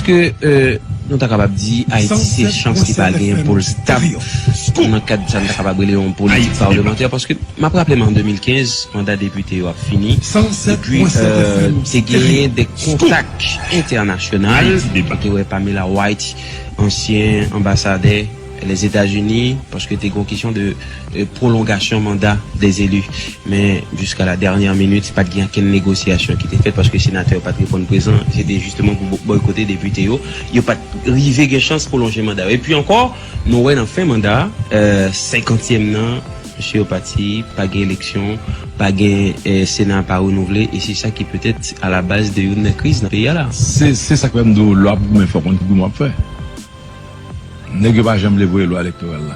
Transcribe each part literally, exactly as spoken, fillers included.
Èske, euh, nou ta kapab di Ayiti se chans li pa genyen pou l stab nan kad sa n ta kapab rele yon politik palmantè? Paske m ap raple m an de mil kenz, manda depite yo ap fini. Epi, euh, te genyen de kontak entènasyonal. Ou te wè Pamela White, ansyen anbasadè Lèzetazini, paske te gen yon kesyon de, euh, pwolongasyon manda dèzeli. Men, jiska la dènyè minit, pa t gen okenn negosyasyon ki te fèt paske senatè yo pa t reponn prezan. Se te jisteman pou bo-, bòykote depite yo. Yo pa t rive gen chans pwolonje manda yo. Epi ankò, nou wè nan fen manda, euh, senkantyèm nan, mesye yo pati, pa gen eleksyon, pa gen, euh, Sena pa renouvle, e se sa ki petèt alabaz de youn nan kriz nan peyi a la. Se, se sa k fè m di w, lwa pou goumen, fòk konn ki goumen w ap fè. Nèg yo pa janm vle voye lwa elektoral la.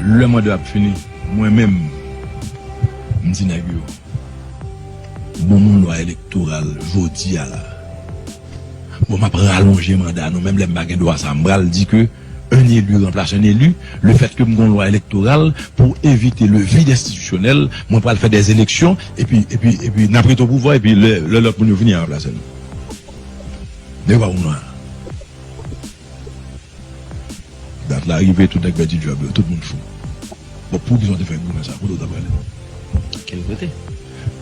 Lè manda ap fini, mwen menm, m di nèg yo, bon, moun lwa elektoral jodi a la. Bon, m ap ralonje manda nou, menm lè m pa gen dwa sa, m pral di ke un élu remplace un élu, le fait que m gon lwa elektoral pou evite le vide institutionnel, mwen pral fè des élections, epi, epi, epi n ap rete o pouvwa, epi lè, lè lòt moun yo vini, y a ranplase nou. Nèg yo pa pou m lwa. Dat la rive, tout nèg pèdi djòb yo, tout moun fou. Bon, poukisa w te fè goumen sa? Kote w ta prale? Okenn kote.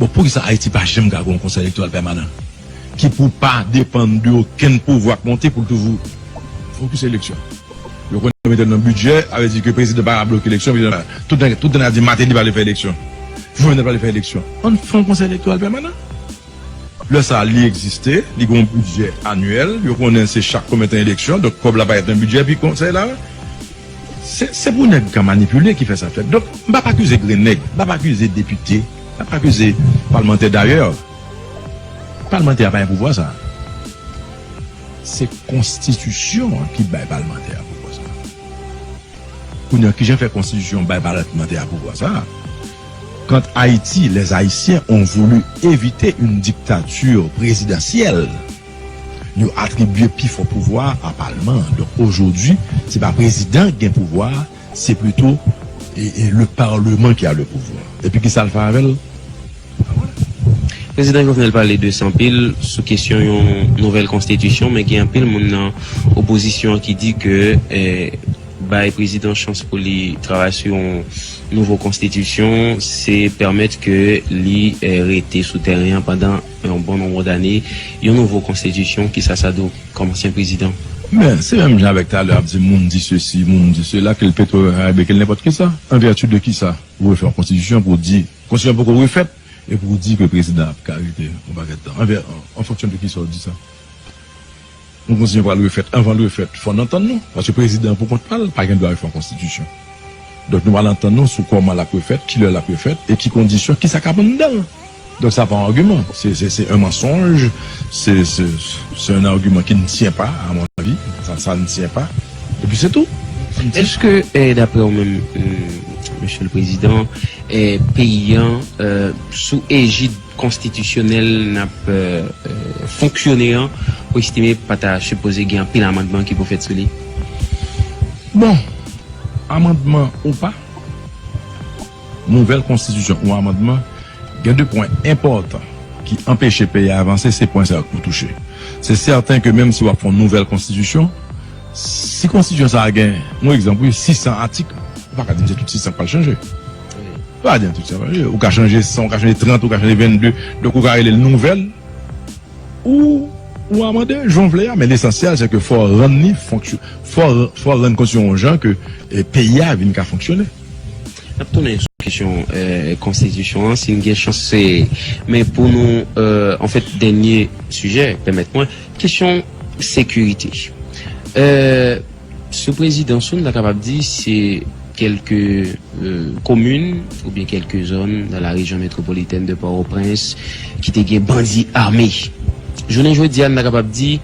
Bon, poukisa Ayiti pa janm ka gen yon konsèy elektoral pèmanan ki pou pa depann de okenn pouvwa k monte pou l toujou fokis eleksyon? Yo konnen yo mete l nan bidjè, sa vle di ke prezidan pa ka bloke eleksyon, prezidan pa, tout nèg, tout nèg ap di Martelly pa vle fè eleksyon. Jovenel pa vle fè eleksyon. Ann fè yon konsèy elektoral pèmanan. Lè sa a, li egziste, li gen yon bidjè anyèl, yo konnen se chak konbyen tan eleksyon, donk kòb la parèt nan bidjè, epi konsèy la, se, se pou nèg ka manipile ki fè sa fèt. Donk, m p ap akize grenn nèg, m p ap akize depite, m p ap akize palmantè dayè. Palmantè a pa gen pouvwa sa. Se konstitisyon an ki bay palmantè a pouvwa sa. Kounye a, kijan fè konstitisyon bay palmantè a pouvwa sa a? Quand Haïti, les Haïtiens ont voulu éviter une dictature présidentielle, yo atribye pi fò pouvwa a palman an. Donk, aujourd'hui, se pa prezidan ki gen pouvwa a, se plito, e, e, le parlement qui a le pouvoir. Epi ki sa l fè avè l? Prezidan Jovenel pale de sa anpil sou kesyon yon nouvèl konstitisyon, men gen anpil moun nan opozisyon an ki di ke, eh, bay prezidan chans pou li travay sou yon nouvo konstitisyon, se pèmèt ke li, eh, rete sou tèren an pandan yon bon nonb dane. Yon nouvo konstitisyon, kisa sa di w kòm ansyen prezidan? Men, se menm jan avèk talè ap di moun di sesi, moun di sela, ke l Petro Karibe, ke l nenpòt kisa. An vèti de kisa? Ou refè yon konstitisyon pou di, konstitisyon poko refèt, e pou di ke prezidan ap ka rete yon pakèt tan. An vè-, an, an fonksyon de kisa w di sa? Yon konstitisyon pral refèt, anvan l refèt, fò n antann nou. Paske prezidan an pou kont pa l, pa gen dwa refè yon konstitisyon. Donk nou pral antann nou sou kòman l ap refèt, kilè l ap refèt, e ki kondisyon, kisa k ap anndan l. Donk sa pa yon agiman, se, se, se un mensonge, se, se, se un argument qui ne tient pas, à mon avis. Ça, ça ne tient pas. Epi se tou. Èske, eh, daprè w menm, eh, Mesye le Prezidan, eh, peyi an, eh, sou ejid konstitisyonèl n ap, eh, eh, fonksyone an, ou estime pa ta sipoze gen anpil amandman ki pou fèt sou li? Bon, amandman ou pa, nouvèl konstitisyon ou amandman, gen de pwen enpòtan ki anpeche peyi a avanse, se pwen sa yo k pou touche. Se sèten ke menm si w ap fè yon nouvèl konstitisyon, si konstitisyon sa a gen, yon egzanp, wi, sis san atik, ou pa ka di m se tout sis san k pral chanje. Ou pa ka di m tout sis san k pral chanje. Ou ka chanje san, ou ka chanje trant, ou ka chanje vennde, donk ou ka rele l nouvèl, ou, ou amande, jan w vle a, men lesansyèl, se ke fò w rann li fonksyon-, fò, fò w rann konstitisyon yon jan ke, eh, peyi a vin ka fonksyone. N ap tounen sou kesyon, eh, konstitisyon an, si n gen chans, se, men pou nou, eh, anfèt, dènye sijè, pèmèt mwen, kesyon sekirite. Eh, sou prezidans ou, n ta kapab di se kèlke, eh, komin oubyen kèlke zòn nan la rejyon metwopolitèn de Pòtoprens ki te gen bandi ame. Jounen jodi a, n ta kapab di,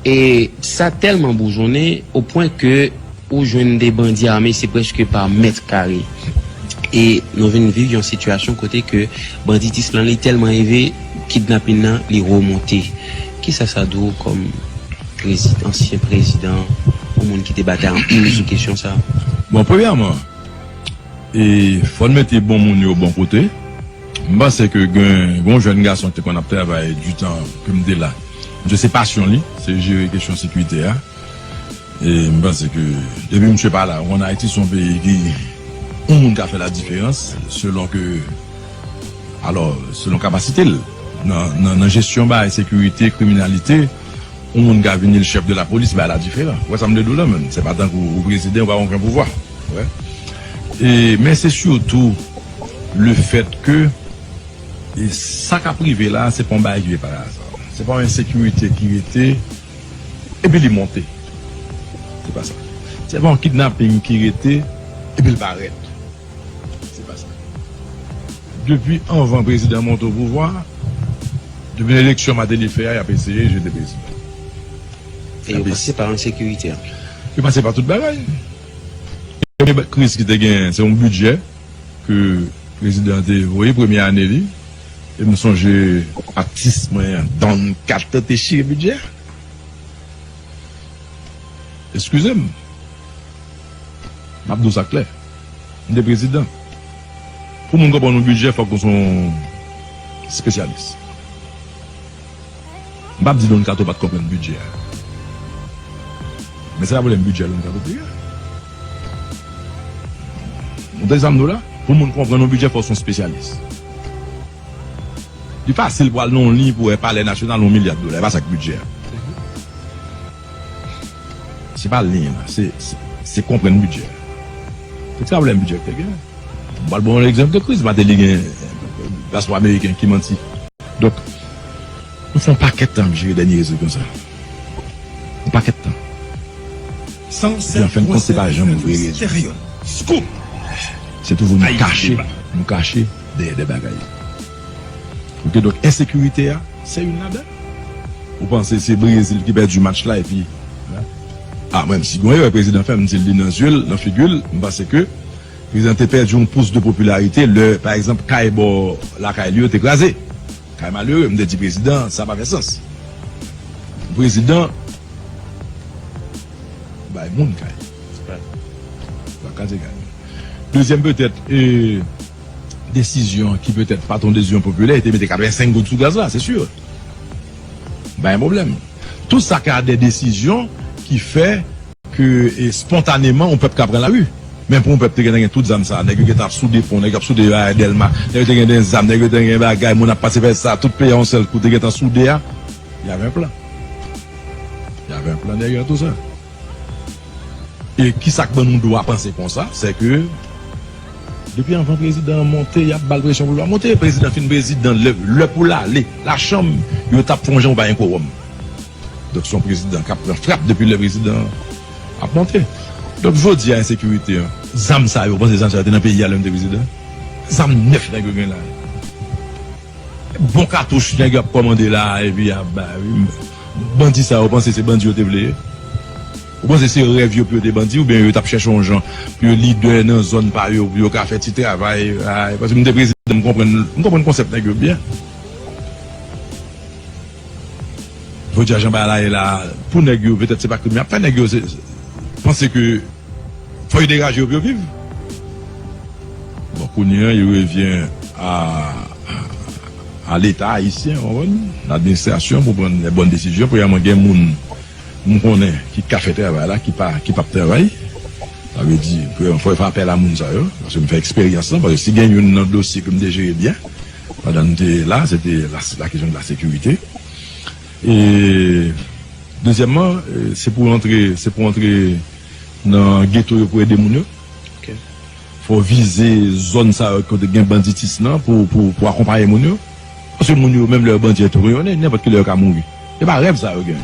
e sa tèlman boujonnen o pwen ke ou jwenn de bandi ame, se prèske pa mèt kare. E nou vin viv yon sitiyasyon kote ke banditis lan li tèlman elve, kidnapin nan li remonte. Kisa sa di w kòm prezi-, ansyen prezidan, yon moun ki te batay anpil sou kesyon sa? Bon, premyèman, e fò n mete bon moun yo bon kote. M panse ke gen, gen yon jèn gason ki te konn ap travay di tan ke m te la. Misye se pasyon li, se jere kesyon sekirite a. E m panse ke depi misye pa la, ou konn Ayiti se yon peyi ki yon moun ka fè la diferans selon ke, alò, selon kapasite l. Nan, nan, nan jesyon bagay sekirite, kriminalite, yon moun ka vin li chèf de la polis, bagay la diferan. Ou wè sa m vle di w la, menm? Se pa tankou ou prezidan, ou pa gen okenn pouvwa. Ou wè? E, men se sitou le fèt ke, e sa k ap rive la, se pa yon bagay ki vin pa aza. Se pa yon ensekirite ki rete, epi li monte. Se pa sa. Se pa yon kidnaping ki rete, epi l parèt. Se pa sa. Depi anvan prezidan monte o pouvwa, depi eleksyon Martelly fè a, y ap eseye jete prezidan. E yo pase pa ensekirite a. Yo pase pa tout bagay. Premye kriz ki te gen, se yon bidjè ke prezidan te voye premye ane li. E m sonje atis mwen an, Don Kato te chire bidjè a. Eskize m. M ap di w sa klè. M te prezidan. Pou moun konprann yon bidjè, fòk ou se yon espesyalis. M p ap di Don Kato pa t konprann bidjè a. Men se pa pwoblèm bidjè Don Kato te gen. Ou tande sa m di w la? Pou moun konprann yon bidjè, fòk ou se yon espesyalis. Li fasil pou al nan yon liy pou wè Palè Nasyonal, yon milya dola. E pa sa k bidjè a. Se pa liy la, se, se, se konprann bidjè a. Se ti pwoblèm bidjè ki te gen. M pral ba w yon egzanp de kriz. Martelly gen paspò ameriken, ki manti. Donk, nou fè yon pakèt tan ap jere dènye rezil konsa. Yon pakèt tan. Epi an fen de kont, se pa janm yon vre rezil. Se toujou nou kache, nou kache dèyè de bagay. Ok, donk, ensekirite a, se youn ladan. Ou panse se Brezil ki pèdi match la, epi, a, mwen, si gen yon erè prezidan fè, m di l li nan zye l, nan figi l, m panse ke prezidan te pèdi yon pous de popilarite lè, pa egzanp, kay bò lakay li yo te kraze. Kay malere, m te di prezidan, sa pa fè sans. Prezidan bay moun kay. Sa kraze kay. Dezyèm, petèt, e, desizyon ki petèt pa t yon desizyon popilè, e te mete katrevensenk goud sou gaz la, se si. Pa gen pwoblèm. Tout sa ka de desizyon ki fè ke, e, spontaneman, yon pèp ka pran lari. Men pou yon pèp te gentan gen tout zam sa, nèg yo gentan ap soude pon, nèg yo ap soude, a, Dèlma, nèg yo te gen de zam, nèg yo te gen bagay, moun ap pase fè sa, tout peyi a yon sèl kou te gentan soude a, y avait un plan. Y avait un plan derrière tout sa. E kisa k ban nou dwa panse konsa? Se ke depi anvan prezidan an monte, y ap ba l presyon pou l pa monte. Prezidan fin prezidan, lè, lè pou l ale lachanm, yo t ap fè yon jan pou pa gen kowòm. Donk, se yon prezidan k ap pran frap depi lè prezidan an ap monte. Donk, jodi a, ensekirite an, zam sa yo, ou panse zam sa yo te nan peyi a lè m te prezidan? Zam nèf nèg yo gen la. Bon katouch nèg yo ap kòmande la, epi y ap bay, wi. Bandi sa yo, ou panse se bandi yo te vle ye? Ou panse se rèv yo pou yo te bandi, oubyen yo t ap chèche yon jan pou yo lidè nan zòn pa yo, pou yo ka fè ti travay, a, paske m te prezidan, m konprann, m konprann konsèp nèg yo byen. Jodi a, jan bagay la ye la, pou nèg yo, petèt se pa krim y ap fè, nèg yo se, panse ke fò yo degaje yo pou yo viv. Bon, kounye a, il revient à, à l'État haïtien, w konprann? Ladministrasyon pou pran les bonnes décisions. Premyèman, gen moun m konnen ki ka fè travay la, ki pa, ki p ap travay. Sa vle di, premyèman, fò yo fè apèl a moun sa yo, paske m fè eksperyans lan, paske si gen youn nan dosye ke m te jere byen, pandan m te la, se te la, la kesyon de la sekirite. E dezyèmman, e, se pou antre, se pou antre nan geto yo pou ede moun yo. Ok. Fò vize zòn sa yo kote gen banditis lan pou, pou, pou akonpaye moun yo. Paske moun yo, menm lè yo bandi entouyonnen, nenpòt ki lè yo ka mouri. E pa rèv sa yo gen.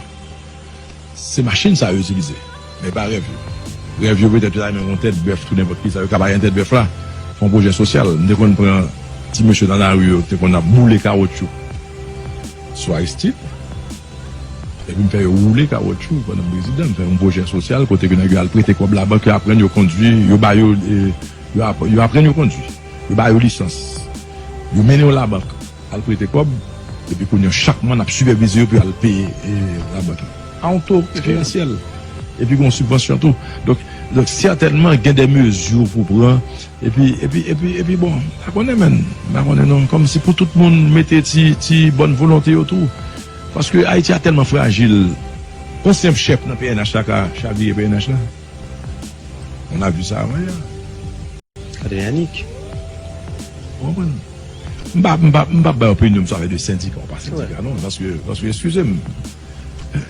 Se machin sa yo itilize. Men e pa rèv yo. Rèv yo petèt se ta renmen yon tèt bèf, tou nenpòt ki sa yo ka bay yon tèt bèf la. Fè yon pwojè sosyal. M te konn pran ti mesye nan lari yo, te konn ap boule kawotchou sou Aristide. Epi m fè yo woule kawotchou pandan m prezidan. M fè yon pwojè sosyal kote ke nèg yo al prete kòb labank, yo aprann yo kondwi, yo ba yo, e, yo ap-, yo aprann yo kondwi. Yo ba yo lisans. Yo mennen yo labank, al prete kòb. Epi kounye a, chak mwa, n ap sipèvize yo pou yo al peye, e, labank la. A yon to preferansyèl. Epi gen yon sibvansyon tou. Donk, donk, sètènman, gen de mezi pou pran. Epi, epi, epi, epi, bon, m pa konnen, menn. M pa konnen, non. Kòmsi pou tout moun mete ti, ti bòn volonte yo tou. Paske Ayiti a tèlman frajil, yon senp chèf nan P N H la ka chavire P N H la. On a vu sa avan yè. Adrianique. Ou konprann? M pa, m pa, m pa bay opinyon m sou afè de sendika ou pa sendika, non. Paske, paske, eskize m.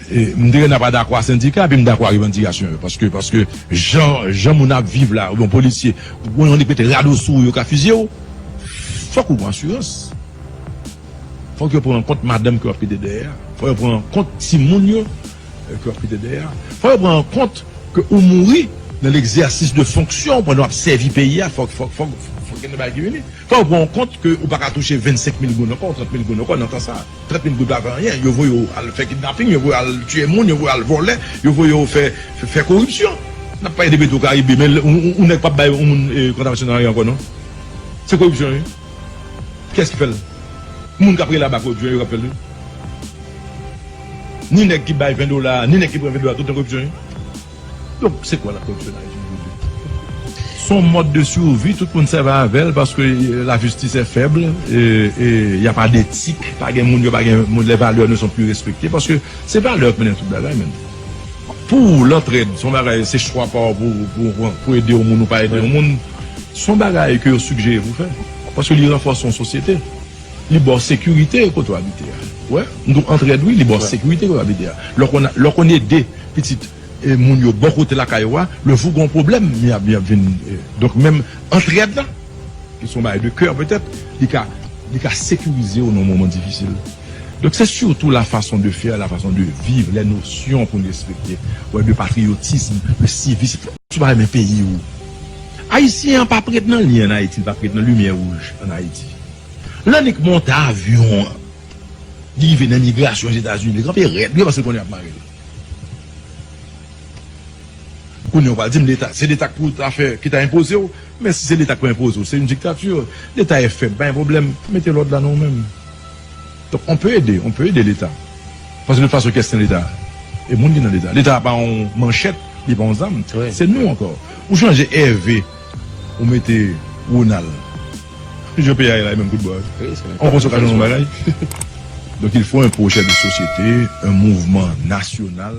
E, m te gen pa dakò a sendika, epi m dakò a revandikasyon yo. Paske, paske jan, jan moun ap viv la, ou yon polisye, ou yon nèg mete rado sou ou, yo ka fizye w. Fòk ou pran asirans. Fòk yo pran an kont madanm ke w ap kite dèyè a. Fòk yo pran an kont timoun yo, eh, ke w ap kite dèyè a. Fòk yo pran an kont ke ou mouri nan legzèsis de fonksyon pandan w ap sèvi peyi a. Fòk, fòk, fòk, fòk gen de bagay ki vini. Fòk yo pran an kont ke ou pa ka touche vennsenk mil goud ankò, trant mil goud ankò nan tan sa. Trant mil goud pa fè anyen. Yo voye w al fè kidnaping, yo voye w al tiye moun, yo voye w al vòlè, yo voye w fè, fè, fè koripsyon. N ap pale de Petro Caribe, men ou, ou, ou nèg p ap bay yon moun, eh, kontravansyon nan lari ankò, non. Se koripsyon, wi. Kiyès ki fè l? Moun k ap rele aba koripsyon yo k ap fè l, wi. Ni nèg ki bay ven dola, ni nèg ki pran ven dola, tout nan koripsyon, wi. Donk, se kwa la koripsyon an Ayiti jodi? Se yon mòd de survi, tout moun sèvi avè l paske, eh, la justice est faible, e, e y a pas d'éthique, pa gen moun yo, pa gen moun, les valeurs ne sont plus respectées, paske se valè k mennen tout bagay, menm. Pou ou, lantrèd, se yon bagay, se chwa pa w pou, pou, pou, pou ede yon moun ou pa ede yon moun, se yon bagay ke yo sigjere pou fè. Paske li ranfòse yon sosyete. Li ba w sekirite kote w abite a. Wè, m di w antrèd, wi, li ba w sekirite kote w abite a. Lè w konn, lè w konn ede pitit, e, moun yo bò kote lakay ou a, lè jou gen yon pwoblèm, y ap, y ap vin, e, donk, menm antrèd la, ki se yon bagay de kè petèt, li ka, li ka sekirize w nan yon moman difisil. Donk, se sitou la fason de fè, la fason de viv, les notions pou n respekte, wè, de patriyotism, de sivism. Si w pa renmen peyi w. Ayisyen an pa p ret nan lyen ann Ayiti, li pa p ret nan limyè wouj ann Ayiti. Lè nèg monte avyon an, li rive nan migrasyon Ozetazini, li kanpe rèd, wi, paske l konnen y ap mare l. Kounye a, w pral di m Leta, se Leta k pou ta fè, ki ta enpoze w, men si se Leta k pou enpoze w, se yon diktati. Leta e fèb, pa gen pwoblèm, mete lòd la nan ou menm. Donk, on peut aider, on peut aider Leta. Paske de tout fason, kiyès ki nan Leta? E moun ki nan Leta. Leta pa yon manchèt, li pa yon zam. Se nou ankò. Ou chanje Ève, ou mete Ronald. Jan peyi a ye la, e menm kout bò. Wi, se menm. On panse w ka chanje yon bagay? Donc, il faut un projet de société, un mouvement national.